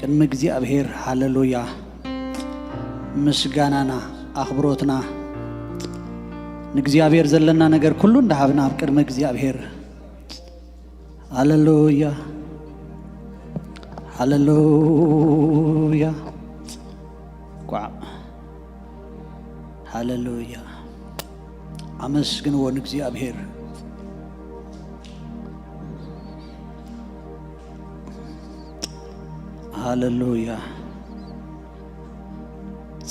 ቅድሚ እግዚኣብሔር። ሃሌሉያ። ምስጋናና፣ ኣኽብሮትና፣ ንእግዚኣብሔር ዘለና ነገር ኩሉ እንዳሃብና ኣብ ቅድሚ እግዚኣብሔር። ሃሌሉያ፣ ሃሌሉያ። ቋዕ። ሃሌሉያ። ኣመስግንዎ ንእግዚኣብሔር። ሃሌሉያ።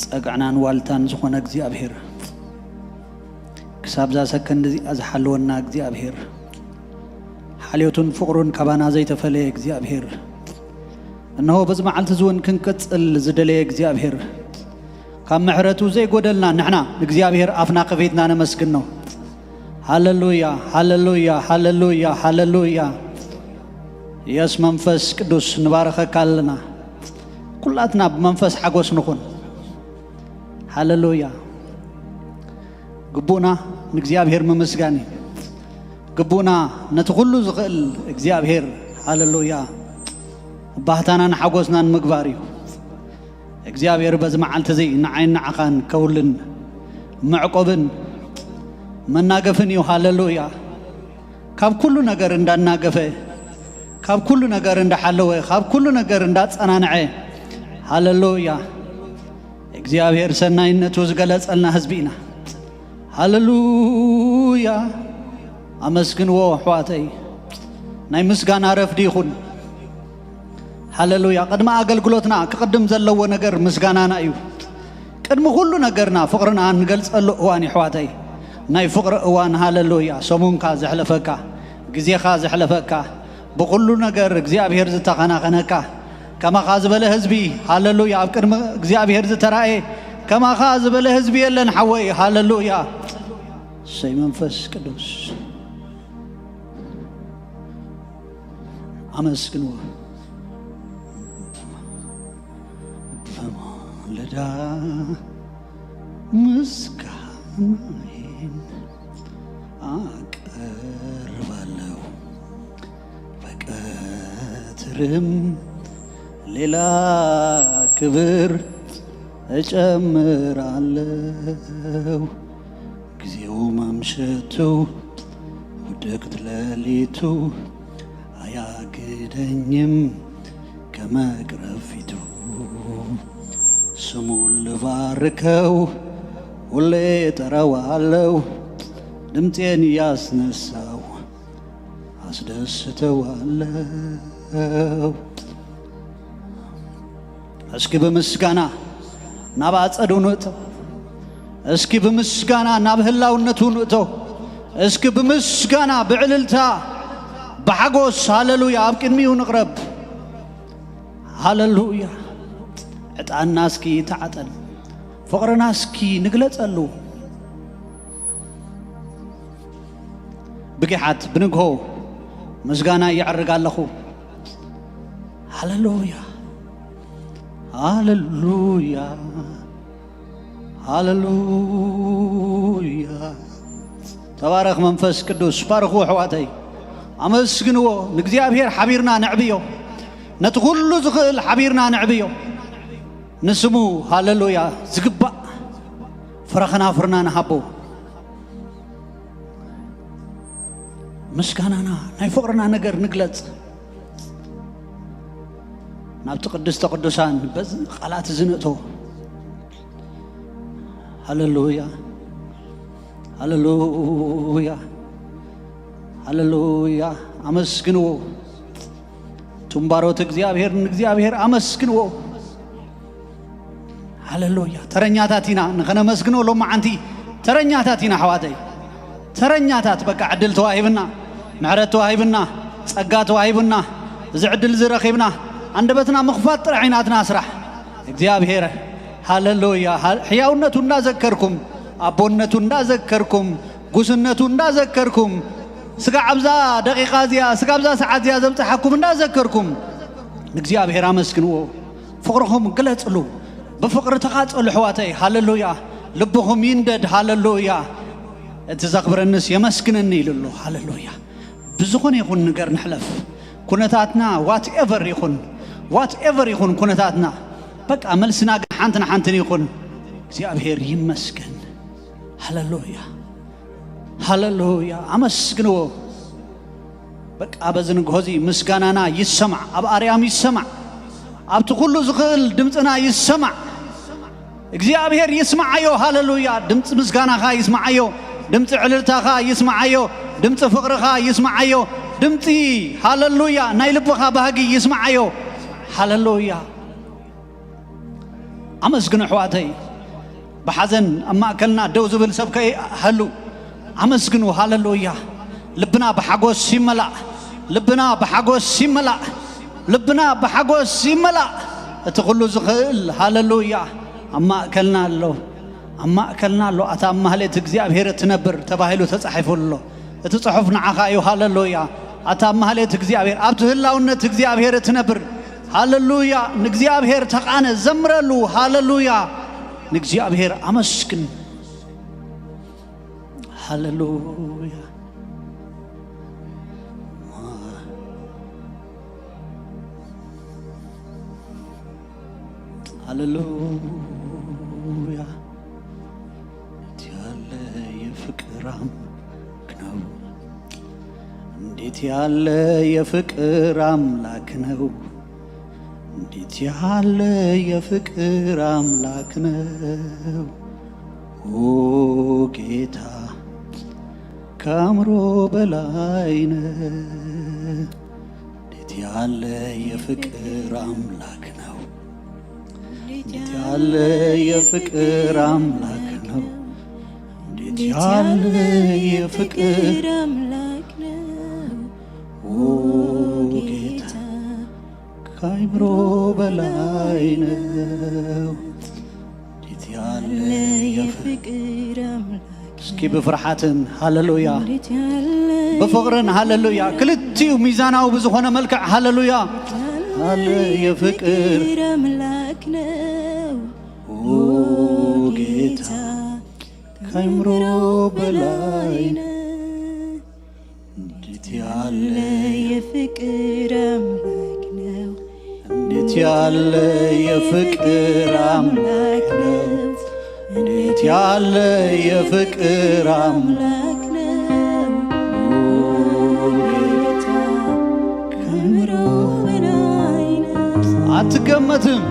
ጸግዕናን ዋልታን ዝኾነ እግዚኣብሔር፣ ክሳብዛ ሰከንድ እዚኣ ዝሓለወና እግዚኣብሔር፣ ሓልዮቱን ፍቕሩን ካባና ዘይተፈለየ እግዚኣብሔር፣ እነሆ በዚ መዓልቲ እዚ እውን ክንቅጽል ዝደለየ እግዚኣብሔር፣ ካብ ምሕረቱ ዘይጎደልና ንሕና ንእግዚኣብሔር ኣፍና ከፊትና ነመስግኖ። ሃሌሉያ፣ ሃሌሉያ፣ ሃሌሉያ፣ ሃሌሉያ። የስ መንፈስ ቅዱስ ንባረኸካ ኣለና። ኩላትና ብመንፈስ ሓጎስ ንኹን። ሃሌሉያ። ግቡእና ንእግዚኣብሔር ምምስጋን እዩ። ግቡእና ነቲ ኩሉ ዝኽእል እግዚኣብሔር፣ ሃሌሉያ፣ ባህታናን ሓጎስናን ምግባር እዩ። እግዚኣብሔር በዚ መዓልቲ እዚ ንዓይን ንዓኻን ከውልን መዕቆብን መናገፍን እዩ። ሃሌሉያ። ካብ ኩሉ ነገር እንዳናገፈ፣ ካብ ኩሉ ነገር እንዳሓለወ፣ ካብ ኩሉ ነገር እንዳጸናንዐ፣ ሃሌሉያ፣ እግዚኣብሔር ሰናይነቱ ዝገለጸልና ህዝቢ ኢና። ሃሌሉያ። ኣመስግንዎ ኣሕዋተይ። ናይ ምስጋና ረፍዲ ይኹን። ሃሌሉያ። ቅድሚ ኣገልግሎትና ክቕድም ዘለዎ ነገር ምስጋናና እዩ። ቅድሚ ኩሉ ነገርና ፍቕርና ንገልጸሉ እዋን እዩ ኣሕዋተይ። ናይ ፍቕሪ እዋን። ሃሌሉያ። ሰሙንካ ዘሕለፈካ፣ ግዜኻ ዘሕለፈካ፣ ብኹሉ ነገር እግዚኣብሔር ዝተኸናኸነካ፣ ከማኻ ዝበለ ህዝቢ፣ ሃሌሉያ፣ ኣብ ቅድሚ እግዚኣብሔር ዝተራእየ ከማኻ ዝበለ ህዝቢ የለን ሓወይ። ሃሌሉያ። እሰይ መንፈስ ቅዱስ ኣመስግንዎ። ብማለዳ ምስጋናዬን ኣቀርባለሁ፣ በቀትርም ሌላ ክብር እጨምራለሁ። ጊዜው መምሸቱ ውድቅት ሌሊቱ አያግደኝም ከመቅረብ ፊቱ። ስሙን ልባርከው ሁሌ እጠራዋለሁ፣ ድምፄን እያስነሳው አስደስተዋለሁ። እስኪ ብምስጋና ናብ ኣጸዱ ንእቶ። እስኪ ብምስጋና ናብ ህላውነቱ ንእቶ። እስኪ ብምስጋና ብዕልልታ ብሓጎስ ሃሌሉያ ኣብ ቅድሚኡ ንቕረብ። ሃሌሉያ። ዕጣንና እስኪ ይተዓጠን፣ ፍቕርና እስኪ ንግለጸሉ። ብጊሓት ብንግሆ ምስጋና የዕርግ ኣለኹ። ሃሌሉያ፣ ሃሌሉያ፣ ሃሌሉያ። ተባረኽ መንፈስ ቅዱስ፣ ባርኹ ኣሕዋተይ። ኣመስግንዎ፣ ንእግዚኣብሔር ሓቢርና ነዕብዮ። ነቲ ኩሉ ዝኽእል ሓቢርና ነዕብዮ። ንስሙ ሃሌሉያ ዝግባእ ፍረ ከናፍርና ንሃቦ። ምስጋናና ናይ ፍቕርና ነገር ንግለጽ። ናብቲ ቅድስተ ቅዱሳን በዚ ቃላት እዚ ንእቶ። ሃሌሉያ፣ ሃሌሉያ፣ ሃሌሉያ። ኣመስግንዎ። እቱም ባሮት እግዚኣብሔር ንእግዚኣብሔር ኣመስግንዎ። ሃሌሉያ። ተረኛታት ኢና ንኸነመስግኖ ሎማዓንቲ። ተረኛታት ኢና ኣሕዋተይ። ተረኛታት፣ በቃ ዕድል ተዋሂብና፣ ምሕረት ተዋሂብና፣ ጸጋ ተዋሂብና፣ እዚ ዕድል እዚ ረኺብና፣ ኣንደበትና ምኽፋት ጥራሕ ኢና ናትና ስራሕ። እግዚኣብሔር ሃሌሉያ። ሃ-፣ ሕያውነቱ እንዳዘከርኩም፣ ኣቦነቱ እንዳዘከርኩም፣ ጉስነቱ እንዳዘከርኩም፣ ስጋዕ ኣብዛ ደቂቓ እዚኣ፣ ስጋዕ ኣብዛ ሰዓት እዚኣ ዘብጽሓኩም እንዳዘከርኩም፣ ንእግዚኣብሔር ኣመስግንዎ። ፍቕርኹም ግለጽሉ። ብፍቕሪ ተቓጸሉ ኣሕዋተይ። ሃሌሉያ። ልብኹም ይንደድ። ሃሌሉያ። እቲ ዘኽብረንስ የመስግነኒ ኢሉ ኣሎ። ሃሌሉያ። ብዝኾነ ይኹን ነገር ንሕለፍ። ኩነታትና ዋትኤቨር ይኹን፣ ዋትኤቨር ይኹን ኩነታትና፣ በቃ መልስና ግን ሓንትን ሓንትን ይኹን። እግዚኣብሔር ይመስገን። ሃሌሉያ፣ ሃሌሉያ። ኣመስግንዎ። በቃ በዚ ንግሆ እዚ ምስጋናና ይሰማዕ፣ ኣብ ኣርያም ይሰማዕ፣ ኣብቲ ኩሉ ዝኽእል ድምፅና ይሰማዕ። እግዚኣብሔር ይስምዓዮ። ሃሌሉያ። ድምፂ ምስጋናኻ ይስምዓዮ። ድምፂ ዕልልታኻ ይስምዓዮ። ድምፂ ፍቕርኻ ይስምዓዮ። ድምፂ፣ ሃሌሉያ፣ ናይ ልብኻ ባህጊ ይስምዓዮ። ሃሌሉያ። ኣመስግኑ ኣሕዋተይ። ብሓዘን ኣብ ማእከልና ደው ዝብል ሰብ ከይሃሉ ኣመስግኑ። ሃሌሉያ። ልብና ብሓጎስ ይመላእ። ልብና ብሓጎስ ይመላእ። ልብና ብሓጎስ ይመላእ። እቲ ኩሉ ዝኽእል፣ ሃሌሉያ፣ ኣብ ማእከልና ኣሎ። ኣብ ማእከልና ኣሎ። ኣታ ኣብ ማህሌት እግዚኣብሔር እትነብር ተባሂሉ ተጻሒፉ ኣሎ። እቲ ጽሑፍ ንዓኻ እዩ። ሃሌሉያ። ኣታ ኣብ ማህሌት እግዚኣብሔር፣ ኣብቲ ህላውነት እግዚኣብሔር እትነብር፣ ሃሌሉያ። ንእግዚኣብሔር ተቓነ፣ ዘምረሉ። ሃሌሉያ። ንእግዚኣብሔር ኣመስግን። ሃሌሉያ። ሃሌሉያ። እንዴት ያለ የፍቅር አምላክ ነው! እንዴት ያለ የፍቅር አምላክ ነው! እንዴት ያለ የፍቅር አምላክ ነው! ኦ ጌታ፣ ከአእምሮ በላይ ነው። እንዴት ያለ የፍቅር አምላክ ነው! እንዴት ያለ የፍቅር አምላክ ነው! እንዴት ያለ የፍቅር አምላክ ነው! ኦ ጌታ፣ ከአእምሮ በላይ ነው። እንዴት ያለ የፍቅር አምላክ እስኪ ብፍርሓትን ሃሌሉያ፣ ብፍቕርን ሃሌሉያ፣ ክልቲኡ ሚዛናዊ ብዝኾነ መልክዕ ሃሌሉያ። ያለ የፍቅር አምላክ ነው። ኦ ጌታ፣ ከአእምሮ በላይ ነው። እንዴት ያለ የፍቅር አምላክ ነው! እንዴት ያለ የፍቅር አምላክ ነው! እንዴት ያለ የፍቅር አምላክ ነው! ኦ ጌታ፣ ከአእምሮ በላይ ነው። አትገመትም፣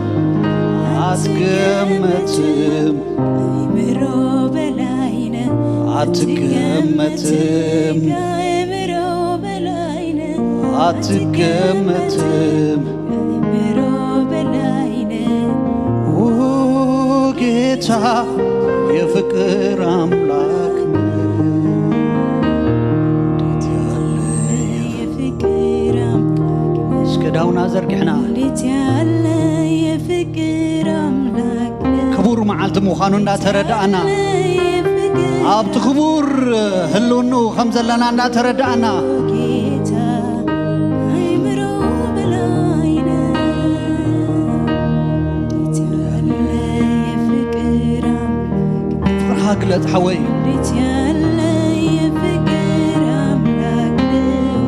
አትገመትም፣ ከአእምሮ በላይ ነው። አትገመትም፣ ከአእምሮ በላይ ነው። አትገመትም፣ ከአእምሮ በላይ ነው። ኦ ጌታ፣ የፍቅር አምላክ ነው። እንዴት ያለ የፍቅር አምላክ ነው። እስከ ዳውና ዘርግሕና። እንዴት ያለ የፍቅር አምላክ ነው። ክቡር መዓልቲ ምዃኑ እንዳተረዳእና፣ የፍቅር ኣብቲ ክቡር ህልውኑ ከም ዘለና እንዳተረዳእና፣ ጌታ፣ ከአእምሮ በላይ ነው። እንዴት ያለ የፍቅር አምላክ ነው። ፍቕርኻ ግለጽ ሓወይ። እንዴት ያለ የፍቅር አምላክ ነው!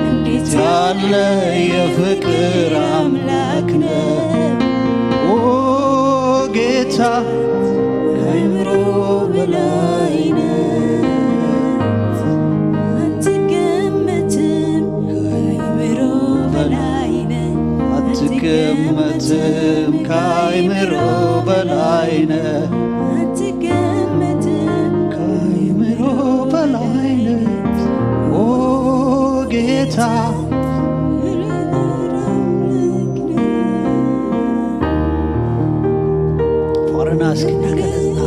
እንዴት ያለ የፍቅር አምላክ ነው! ኦ ጌታ፣ ከአእምሮ በላይ ነው። አትገመትም፣ ከአእምሮ በላይ ነው። አትገመትም፣ ከአእምሮ በላይ ነው። አትገመትም፣ ከአእምሮ በላይ ነው። ኦ ጌታ፣ ፍቕርና እስኪ እንዳገለጽና፣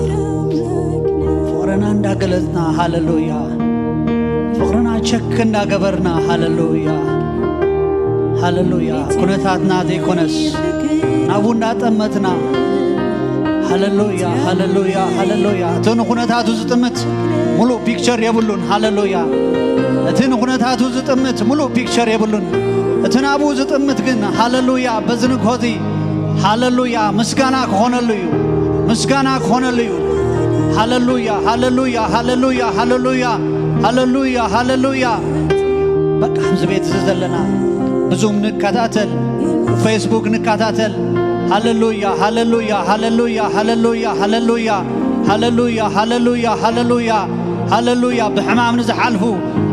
ፍቕርና እንዳገለጽና፣ ሃሌሉያ። ፍቕርና ቸክ እንዳገበርና፣ ሃሌሉያ፣ ሃሌሉያ። ኩነታትና ዘይኮነስ ናብኡ እንዳጠመትና፣ ሃሌሉያ፣ ሃሌሉያ፣ ሃሌሉያ። እቲ ንኩነታቱ ዝጥምት ሙሉእ ፒክቸር የብሉን። ሃሌሉያ። እቲ ንኩነታቱ ዝጥምት ሙሉእ ፒክቸር የብሉን። እቲ ናብኡ ዝጥምት ግን፣ ሃሌሉያ፣ በዚ ንግሆ እዚ፣ ሃሌሉያ፣ ምስጋና ክኾነሉ እዩ። ምስጋና ክኾነሉ እዩ። ሃሌሉያ፣ ሃሌሉያ፣ ሃሌሉያ፣ ሃሌሉያ፣ ሃሌሉያ፣ ሃሌሉያ። በቃ ኣብዚ ቤት እዚ ዘለና ብዙም ንከታተል ፌስቡክ ንከታተል። ሃሌሉያ፣ ሃሌሉያ፣ ሃሌሉያ፣ ሃሌሉያ፣ ሃሌሉያ፣ ሃሌሉያ፣ ሃሌሉያ፣ ሃሌሉያ፣ ሃሌሉያ። ብሕማም ንዝሓልፉ፣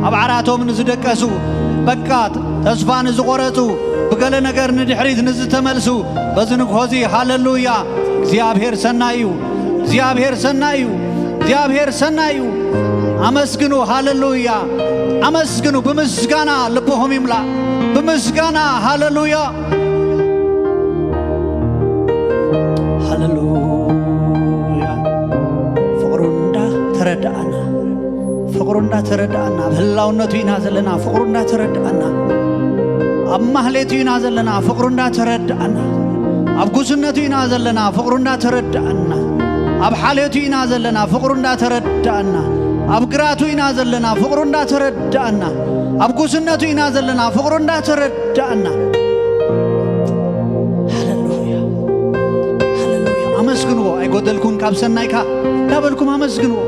ኣብ ዓራቶም ንዝደቀሱ፣ በቃ ተስፋ ንዝቖረጹ፣ ብገለ ነገር ንድሕሪት ንዝተመልሱ፣ በዚ ንግሆ እዚ ሃሌሉያ፣ እግዚኣብሔር ሰናይ እዩ። እግዚኣብሔር ሰናይ እዩ። እግዚኣብሔር ሰናይ እዩ። ኣመስግኑ፣ ሃሌሉያ። ኣመስግኑ፣ ብምስጋና ልብኹም ይምላእ። ብምስጋና፣ ሃሌሉያ። ሃሌሉያ። ፍቕሩ እንዳተረዳእና፣ ፍቕሩ እንዳተረዳእና፣ ኣብ ህላውነቱ ኢና ዘለና፣ ፍቕሩ እንዳተረዳእና፣ ኣብ ማህሌቱ ኢና ዘለና፣ ፍቕሩ እንዳተረዳእና፣ ኣብ ጉስነቱ ኢና ዘለና፣ ፍቕሩ እንዳተረዳእና፣ ኣብ ሓልዮቱ ኢና ዘለና፣ ፍቕሩ እንዳተረዳእና፣ ኣብ ግራቱ ኢና ዘለና፣ ፍቕሩ እንዳተረዳእና፣ ኣብ ጉስነቱ ኢና ዘለና፣ ፍቕሩ እንዳተረዳእና። ሃሌሉያ፣ ሃሌሉያ። ኣመስግንዎ፣ ኣይጎደልኩን ካብ ሰናይካ እንዳበልኩም ኣመስግንዎ።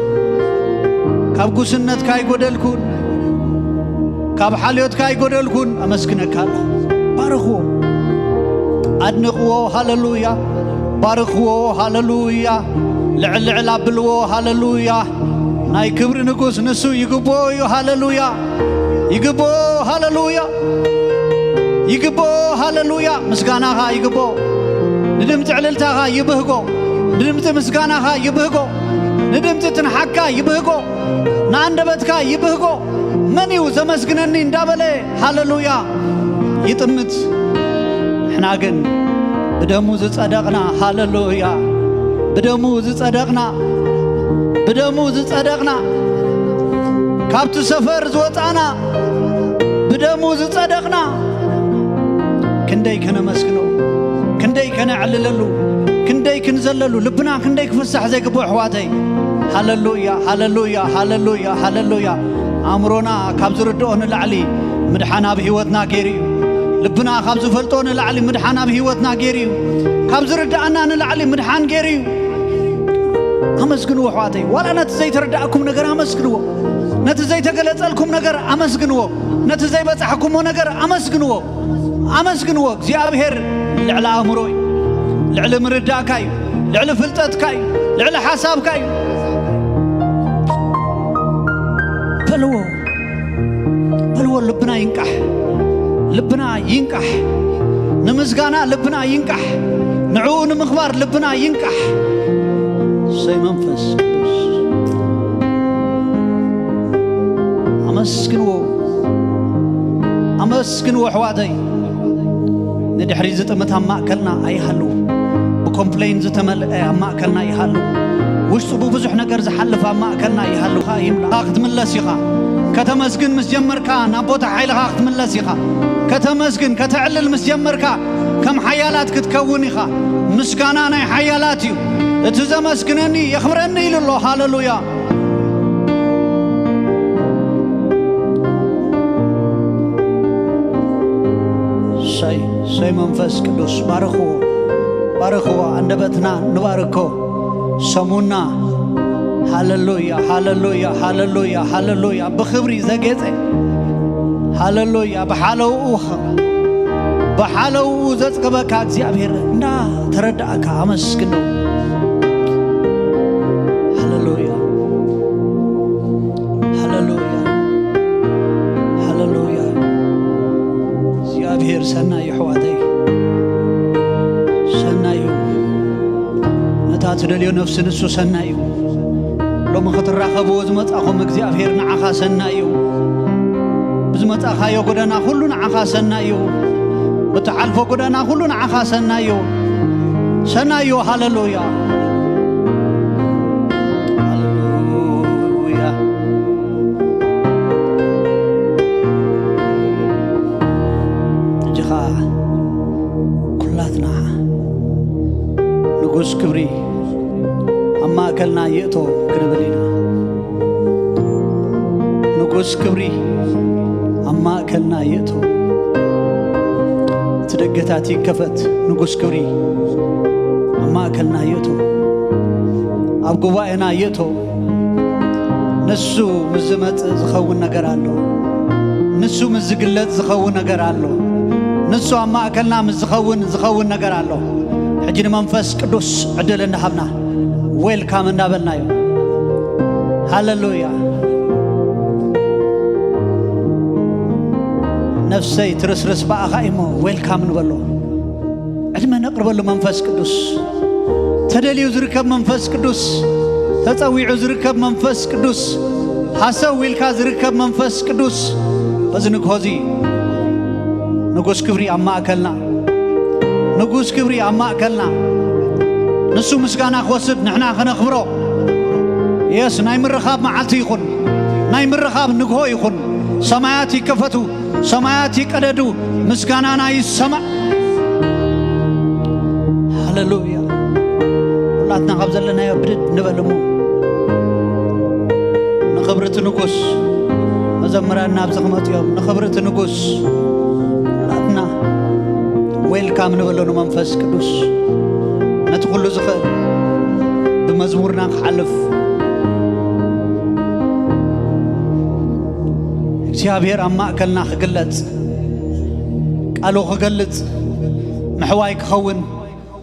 ካብ ጉስነትካ ኣይጎደልኩን፣ ካብ ሓልዮትካ ኣይጎደልኩን፣ ኣመስግነካ ኣለኹ። ባርኽዎ፣ ኣድንቕዎ፣ ሃሌሉያ። ባርኽዎ፣ ሃሌሉያ። ልዕል ልዕል ኣብልዎ፣ ሃሌሉያ። ናይ ክብሪ ንጉስ ንሱ ይግብኦ እዩ፣ ሃሌሉያ። ይግብኦ፣ ሃሌሉያ። ይግብኦ፣ ሃሌሉያ። ምስጋናኻ ይግብኦ። ንድምፂ ዕልልታኻ ይብህጎ። ንድምፂ ምስጋናኻ ይብህጎ። ንድምፂ ትንሓካ ይብህጎ። ንኣንደበትካ ይብህጎ። መን እዩ ዘመስግነኒ እንዳበለ፣ ሃሌሉያ፣ ይጥምት። ንሕና ግን ብደሙ ዝጸደቕና፣ ሃሌሉያ፣ ብደሙ ዝጸደቕና፣ ብደሙ ዝጸደቕና፣ ካብቲ ሰፈር ዝወጻእና፣ ብደሙ ዝጸደቕና፣ ክንደይ ከነመስግኖ፣ ክንደይ ከነዕልለሉ፣ ክንደይ ክንዘለሉ፣ ልብና ክንደይ ክፍሳሕ ዘይግብኦ፣ ኣሕዋተይ። ሃሌሉያ፣ ሃሌሉያ፣ ሃሌሉያ፣ ሃሌሉያ። ኣእምሮና ካብ ዝርድኦ ንላዕሊ ምድሓን ኣብ ህይወትና ገይሩ እዩ። ልብና ካብ ዝፈልጦ ንላዕሊ ምድሓን ኣብ ህይወትና ገይሩ እዩ። ካብ ዝርድኣና ንላዕሊ ምድሓን ገይሩ እዩ። ኣመስግንዎ፣ ኣሕዋተይ። ዋላ ነቲ ዘይተረዳእኩም ነገር ኣመስግንዎ። ነቲ ዘይተገለጸልኩም ነገር ኣመስግንዎ። ነቲ ዘይበጻሕኩሞ ነገር ኣመስግንዎ። ኣመስግንዎ። እግዚኣብሔር ልዕሊ ኣእምሮ እዩ። ልዕሊ ምርዳእካ እዩ። ልዕሊ ፍልጠትካ እዩ። ልዕሊ ሓሳብካ እዩ። በልዎ፣ በልዎ። ልብና ይንቃሕ፣ ልብና ይንቃሕ። ንምስጋና ልብና ይንቃሕ፣ ንዕኡ ንምኽባር ልብና ይንቃሕ። እሰይ መንፈስ ቅዱስ፣ ኣመስግንዎ፣ ኣመስግንዎ ኣሕዋተይ። ንድሕሪ ዝጥምት ኣብ ማእከልና ኣይሃሉ። ብኮምፕሌን ዝተመልአ ኣብ ማእከልና ይሃሉ። ውሽጡ ብብዙሕ ነገር ዝሓልፍ ኣብ ማእከልና ይሃሉ። ይምላ ክትምለስ ኢኻ። ከተመስግን ምስ ጀመርካ ናብ ቦታ ሓይልኻ ክትምለስ ኢኻ። ከተመስግን፣ ከተዕልል ምስ ጀመርካ ከም ሓያላት ክትከውን ኢኻ። ምስጋና ናይ ሓያላት እዩ። እቲ ዘመስግነኒ የኽብረኒ ኢሉ ኣሎ። ሃሌሉያ። ሰይ፣ ሰይ መንፈስ ቅዱስ ባርኽዎ፣ ባርኽዎ። ኣንደበትና ንባርኮ። ሰሙና ሃሌሉያ፣ ሃሌሉያ፣ ሃሌሉያ፣ ሃሌሉያ። ብኽብሪ ዘጌጸ፣ ሃሌሉያ። ብሓለውኡ፣ ብሓለውኡ ዘጽግበካ እግዚኣብሔር እንዳ ተረዳእካ ኣመስግኖ። ሃሌሉያ፣ ሃሌሉያ፣ ሃሌሉያ። እግዚኣብሔር ሰናይ እዩ፣ ኣሕዋተይ፣ ሰናይ እዩ። ነታ ትደልዮ ነፍሲ ንሱ ሰናይ እዩ። ሎሚ ክትራኸብዎ ዝመጻኹም እግዚኣብሔር ንዓኻ ሰናይ እዩ። ብዝመጻኻዮ ጎዳና ኩሉ ንዓኻ ሰናይ እዩ። ብትሓልፎ ጎዳና ኩሉ ንዓኻ ሰናይ እዩ። ሰናይ እዩ። ሃሌሉያ፣ ሃሌሉያ። እጅኻ ኩላትና ንጉስ ክብሪ ኣብ ማእከልና ይእቶ ክንብል ኢና። ንጉስ ክብሪ ኣብ ማእከልና ይእቶ። እቲ ደገታት ይከፈት። ንጉስ ክብሪ ኣብ ማእከልና ይእቶ። ኣብ ጉባኤና ይእቶ። ንሱ ምስ ዝመጽእ ዝኸውን ነገር ኣሎ። ንሱ ምስ ዝግለጽ ዝኸውን ነገር ኣሎ። ንሱ ኣብ ማእከልና ምስ ዝኸውን፣ ዝኸውን ነገር ኣሎ። ሕጂ ንመንፈስ ቅዱስ ዕድል እንዳሃብና፣ ዌልካም እንዳበልናዮ። ሃሌሉያ። ነፍሰይ ትርስርስ ብኣኻ እሞ፣ ዌልካም ንበሎ። ዕድመ ነቕርበሉ መንፈስ ቅዱስ። ተደልዩ ዝርከብ መንፈስ ቅዱስ፣ ተጸዊዑ ዝርከብ መንፈስ ቅዱስ፣ ሃሰው ኢልካ ዝርከብ መንፈስ ቅዱስ፣ በዚ ንግሆ እዚ ንጉስ ክብሪ ኣብ ማእከልና፣ ንጉስ ክብሪ ኣብ ማእከልና። ንሱ ምስጋና ክወስድ ንሕና ከነኽብሮ። የስ፣ ናይ ምርኻብ መዓልቲ ይኹን፣ ናይ ምርኻብ ንግሆ ይኹን። ሰማያት ይከፈቱ፣ ሰማያት ይቀደዱ፣ ምስጋናና ይሰማዕ። ሃሌሉያ። ሁላትና ካብ ዘለናዮ ብድድ ንበል እሞ፣ ንኽብሪ እቲ ንጉስ፣ መዘምራን ናብዚ ክመጹ እዮም። ንኽብሪ እቲ ንጉስ ኩላትና ዌልካም ንበሎ ንመንፈስ ቅዱስ፣ ነቲ ኩሉ ዝኽእል ብመዝሙርና ክሓልፍ፣ እግዚኣብሔር ኣብ ማእከልና ክግለጽ፣ ቃሉ ክገልጽ፣ ምሕዋይ ክኸውን፣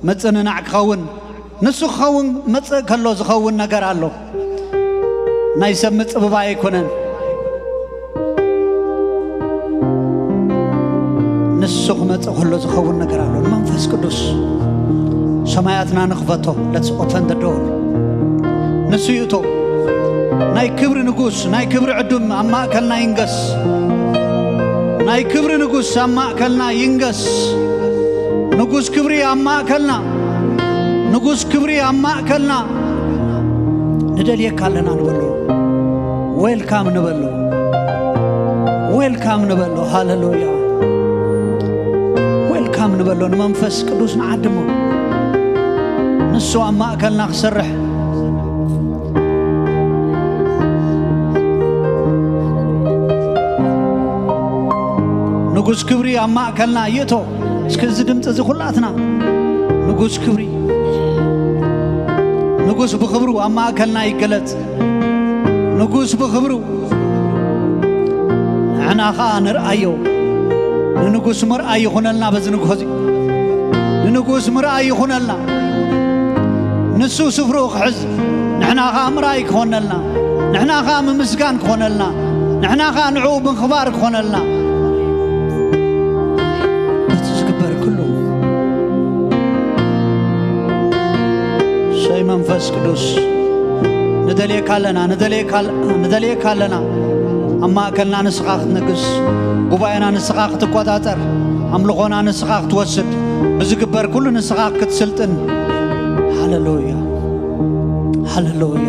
ምጽንናዕ ክኸውን፣ ንሱ ክኸውን መጽእ ከሎ ዝኸውን ነገር ኣሎ። ናይ ሰብ ምጽብባይ ኣይኮነን። ንሱ ክመጽእ ከሎ ዝኸውን ነገር ኣሎ። ንመንፈስ ቅዱስ ሰማያትና ንኽፈቶ። Let's open the door። ንሱ ይእቶ። ናይ ክብሪ ንጉስ፣ ናይ ክብሪ ዕዱም ኣብ ማእከልና ይንገስ። ናይ ክብሪ ንጉስ ኣብ ማእከልና ይንገስ። ንጉስ ክብሪ ኣብ ማእከልና፣ ንጉስ ክብሪ ኣብ ማእከልና። ንደልየካ ኣለና ንበሎ። ዌልካም ንበሎ። ዌልካም ንበሎ። ሃሌሉያ። ዌልካም ንበሎ። ንመንፈስ ቅዱስ ንዓድሞ። ንሱ ኣብ ማእከልና ክሰርሕ። ንጉስ ክብሪ ኣብ ማእከልና ይእቶ። እስኪ እዚ ድምፂ እዚ ኩላትና፣ ንጉስ ክብሪ፣ ንጉስ ብኽብሩ ኣብ ማእከልና ይገለጽ። ንጉስ ብኽብሩ፣ ንሕና ኸኣ ንርኣዮ። ንንጉስ ምርኣይ ይኹነልና በዚ ንግሆ እዚ። ንንጉስ ምርኣይ ይኹነልና። ንሱ ስፍርኡ ክሕዝ፣ ንሕና ኸኣ ምርኣይ ክኾነልና፣ ንሕና ኸኣ ምምስጋን ክኾነልና፣ ንሕና ኸኣ ንዕኡ ምኽባር ክኾነልና። በቲ ዝግበር ኩሉ ሰይ መንፈስ ቅዱስ ንደልየካ ኣለና፣ ንደልየካ ኣል-፣ ንደልየካ ኣለና። ኣብ ማእከልና ንስኻ ክትነግስ፣ ጉባኤና ንስኻ ክትቆጻጸር፣ ኣምልኾና ንስኻ ክትወስድ፣ ብዝግበር ኩሉ ንስኻ ክትስልጥን። ሃሌሉያ፣ ሃሌሉያ፣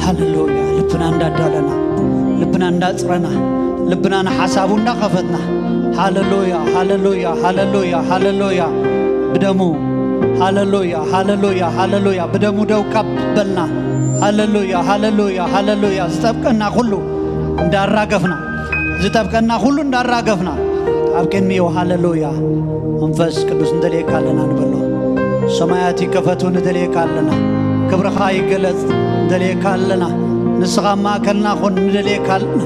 ሃሌሉያ። ልብና እንዳዳለና፣ ልብና እንዳጽረና፣ ልብና ንሓሳቡ እንዳኸፈትና። ሃሌሉያ፣ ሃሌሉያ፣ ሃሌሉያ፣ ሃሌሉያ። ብደሙ፣ ሃሌሉያ፣ ሃሌሉያ፣ ሃሌሉያ። ብደሙ ደው ካብ በልና። ሃሌሉያ፣ ሃሌሉያ፣ ሃሌሉያ። ዝጠብቀና ኩሉ እንዳራገፍና፣ ዝጠብቀና ኩሉ እንዳራገፍና ኣብ ቅድሚኡ። ሃሌሉያ። መንፈስ ቅዱስ ንደልየካ ኣለና ንበሎ። ሰማያት ይከፈቱ ንደልየካ ኣለና። ክብርኻ ይገለጽ ንደልየካ ኣለና። ንስኻ ኣብ ማእከልና ኹን ንደልየካ ኣለና።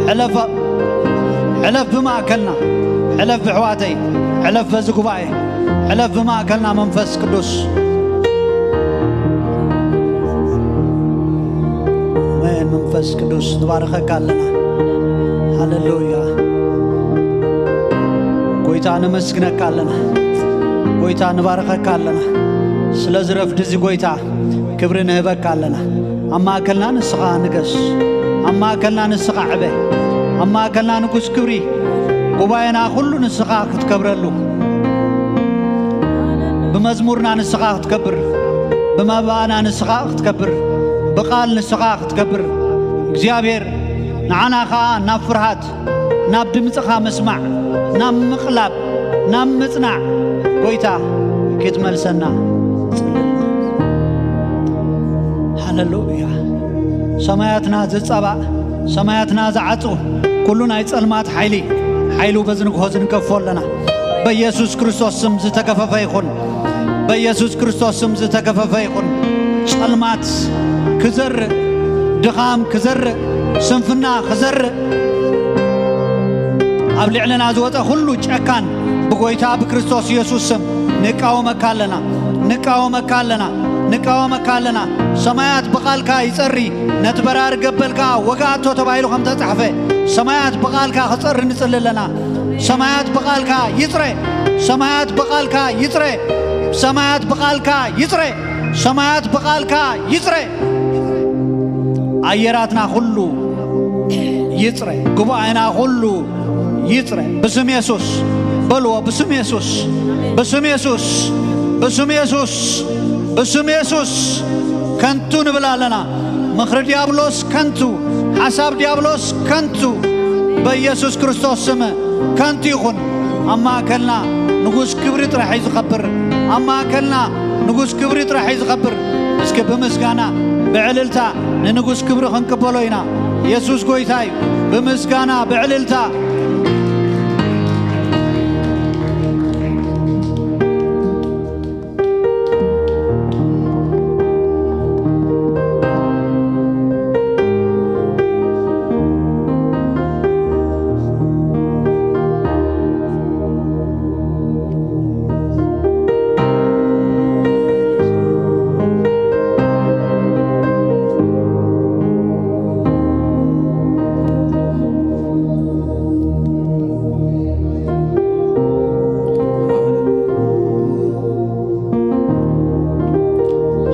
ሕለፍ፣ ሕለፍ ብማእከልና፣ ሕለፍ ብሕዋተይ፣ ሕለፍ በዚ ጉባኤ፣ ሕለፍ ብማእከልና መንፈስ ቅዱስ። ኣሜን። መንፈስ ቅዱስ ንባርኸካ ኣለና። ሃሌሉያ። ጎይታ ነመስግነካ ኣለና። ጎይታ ንባርኸካ ኣለና። ስለዚ ረፍዲ እዚ ጎይታ ክብሪ ንህበካ ኣለና። ኣብ ማእከልና ንስኻ ንገስ። ኣብ ማእከልና ንስኻ ዕበ። ኣብ ማእከልና ንጉስ ክብሪ። ጉባኤና ኩሉ ንስኻ ክትከብረሉ። ብመዝሙርና ንስኻ ክትከብር። ብመባእና ንስኻ ክትከብር። ብቓል ንስኻ ክትከብር። እግዚኣብሔር ንዓና ኸኣ ናብ ፍርሃት፣ ናብ ድምፅኻ ምስማዕ፣ ናብ ምቕላብ፣ ናብ ምጽናዕ፣ ጎይታ ክትመልሰና ጽልእ። ሃሌሉያ። ሰማያትና ዝጻባእ፣ ሰማያትና ዝዓጹ፣ ኩሉ ናይ ጸልማት ሓይሊ፣ ሓይሉ በዚ ንግሆ ዝንገፎ ኣለና። በኢየሱስ ክርስቶስ ስም ዝተገፈፈ ይኹን። በኢየሱስ ክርስቶስ ስም ዝተገፈፈ ይኹን። ጸልማት ክዘርእ፣ ድኻም ክዘርእ፣ ስንፍና ክዘርእ፣ ኣብ ልዕልና ዝወጸ ኩሉ ጨካን ብጎይታ ብክርስቶስ ኢየሱስ ስም ንቃወመካ ኣለና፣ ንቃወመካ ኣለና፣ ንቃወመካ ኣለና። ሰማያት ብቓልካ ይጸሪ፣ ነቲ በራሪ ገበል ከኣ ወግኣቶ ተባሂሉ ከም ተጻሕፈ፣ ሰማያት ብቓልካ ክጸሪ ንጽሊ ኣለና። ሰማያት ብቓልካ ይጽረ፣ ሰማያት ብቓልካ ይጽረ፣ ሰማያት ብቓልካ ይጽረ፣ ሰማያት ብቓልካ ይጽረ። ኣየራትና ኩሉ ይጽረ፣ ጉባኤና ኩሉ ይጽረ። ብስም የሱስ በልዎ፣ ብስም የሱስ፣ ብስም የሱስ፣ ብስም የሱስ፣ ብስም የሱስ። ከንቱ ንብል ኣለና። ምኽሪ ዲያብሎስ ከንቱ፣ ሓሳብ ዲያብሎስ ከንቱ፣ በኢየሱስ ክርስቶስ ስም ከንቱ ይኹን። ኣብ ማእከልና ንጉስ ክብሪ ጥራሕ እዩ ዝኸብር። ኣብ ማእከልና ንጉስ ክብሪ ጥራሕ እዩ ዝኸብር። እስኪ ብምስጋና ብዕልልታ ንንጉስ ክብሪ ክንቅበሎ ኢና። የሱስ ጎይታ እዩ። ብምስጋና ብዕልልታ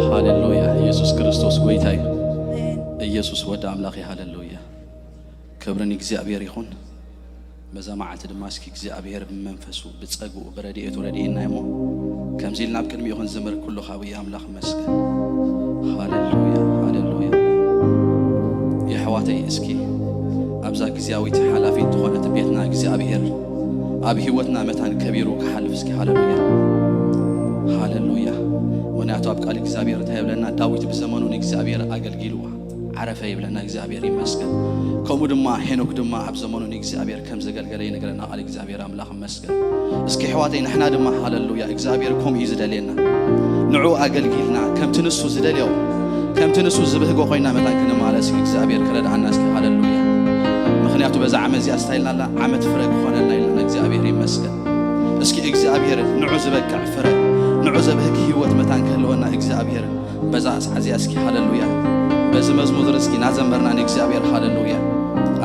ሃሌሉያ። ኢየሱስ ክርስቶስ ጎይታ እዩ። ኢየሱስ ወዲ ኣምላኽ እዩ። ሃሌሉያ። ክብሪ ንእግዚኣብሔር ይኹን። በዛ መዓልቲ ድማ እስኪ እግዚኣብሔር ብመንፈሱ፣ ብጸግኡ፣ ብረድኤቱ ረድኤና እሞ፣ ከምዚ ኢልና ኣብ ቅድሚኡ ክንዝምር ኩሉ ካብኡ ኣምላኽ ይመስገን። ሃሌሉያ፣ ሃሌሉያ። የሕዋተይ፣ እስኪ ኣብዛ ግዝያዊት ሓላፊት ዝኾነት ቤትና እግዚኣብሔር ኣብ ህይወትና መታን ከቢሩ ክሓልፍ እስኪ። ሃሌሉያ፣ ሃሌሉያ። ምኽንያቱ ኣብ ቃል እግዚኣብሔር እንታይ ይብለና? ዳዊት ብዘመኑ ንእግዚኣብሔር ኣገልጊልዋ፣ ዓረፈ ይብለና። እግዚኣብሔር ይመስገን። ከምኡ ድማ ሄኖክ ድማ ኣብ ዘመኑ ንእግዚኣብሔር ከም ዘገልገለ ይነግረና ቃል እግዚኣብሔር። ኣምላኽ ይመስገን። እስኪ ኣሕዋተይ፣ ንሕና ድማ ሃሌሉያ፣ እግዚኣብሔር ከምኡ እዩ ዝደልየና። ንዑ ኣገልጊልና ከምቲ ንሱ ዝደልዮ፣ ከምቲ ንሱ ዝብህጎ ኮይና መታን ክንማለስ እግዚኣብሔር ክረድኣና እስኪ። ሃሌሉያ። ምኽንያቱ በዛ ዓመት እዚኣ ስታይልና ኣላ ዓመት ፍረ ክኾነልና ኢልና እግዚኣብሔር ይመስገን። እስኪ እግዚኣብሔር ንዑ ዝበቅዕ ፍረ፣ ንዑ ዘብህግ ህይወት መታን ክህልወና እግዚኣብሔር በዛ ሰዓት እዚኣ እስኪ። ሃሌሉያ። በዚ መዝሙር እስኪ ናዘመርና ንእግዚኣብሔር። ሃሌሉያ።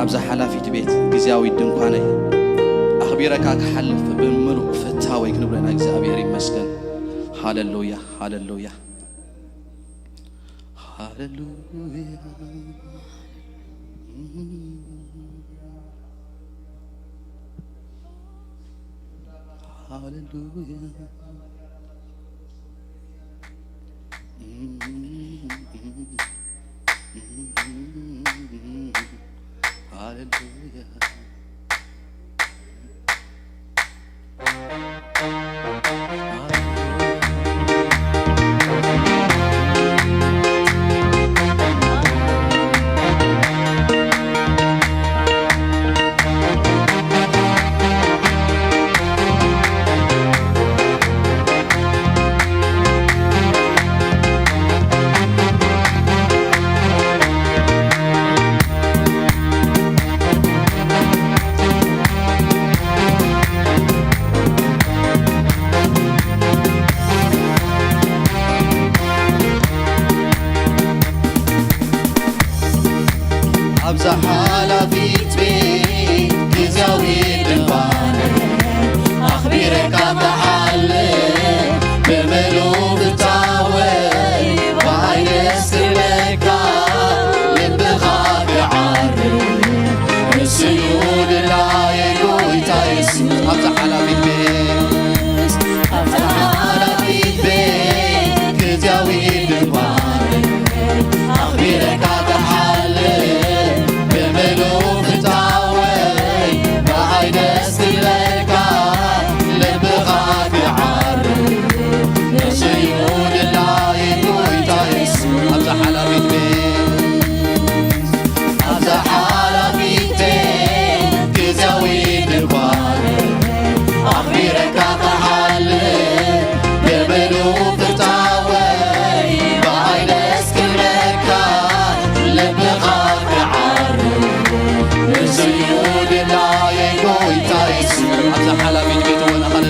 ኣብዛ ሓላፊት ቤት ግዝያዊት ድንኳነይ ኣኽቢረካ ክሓልፍ ብምሉእ ፍታወይ ክንብለና እግዚኣብሔር ይመስገን። ሃሌሉያ፣ ሃሌሉያ፣ ሃሌሉያ፣ ሃሌሉያ። ሃሌሉያ። ኣብዛ ሓላፊት ቤት ግዝያዊ ድንኳን ኣኽቢረካ ክሓልፍ ብምሉእ ፍታወይ ብዓይነ ስክበካ ልብኻ ክዓርፍ ንስዩ ድላየ ጎይታ የሱስ። ኣብዛ ሓላፊት ቤት ኣብዛ ሓላፊት ቤት ግዝያዊ ድንኳን ኣኽቢረካ ክሓልፍ ብምሉእ ፍታወይ ብዓይነ ስክበካ ልብኻ ክዓርፍ ንስዩ ድላየ ጎይታ የሱስ። ኣብዛ ሓላፊት ቤት ኣብዛ ሓላፊት ቤት ግዝያዊ ድንኳን ኣብዛ ሓላፊት ቤት እውን ኣኻለ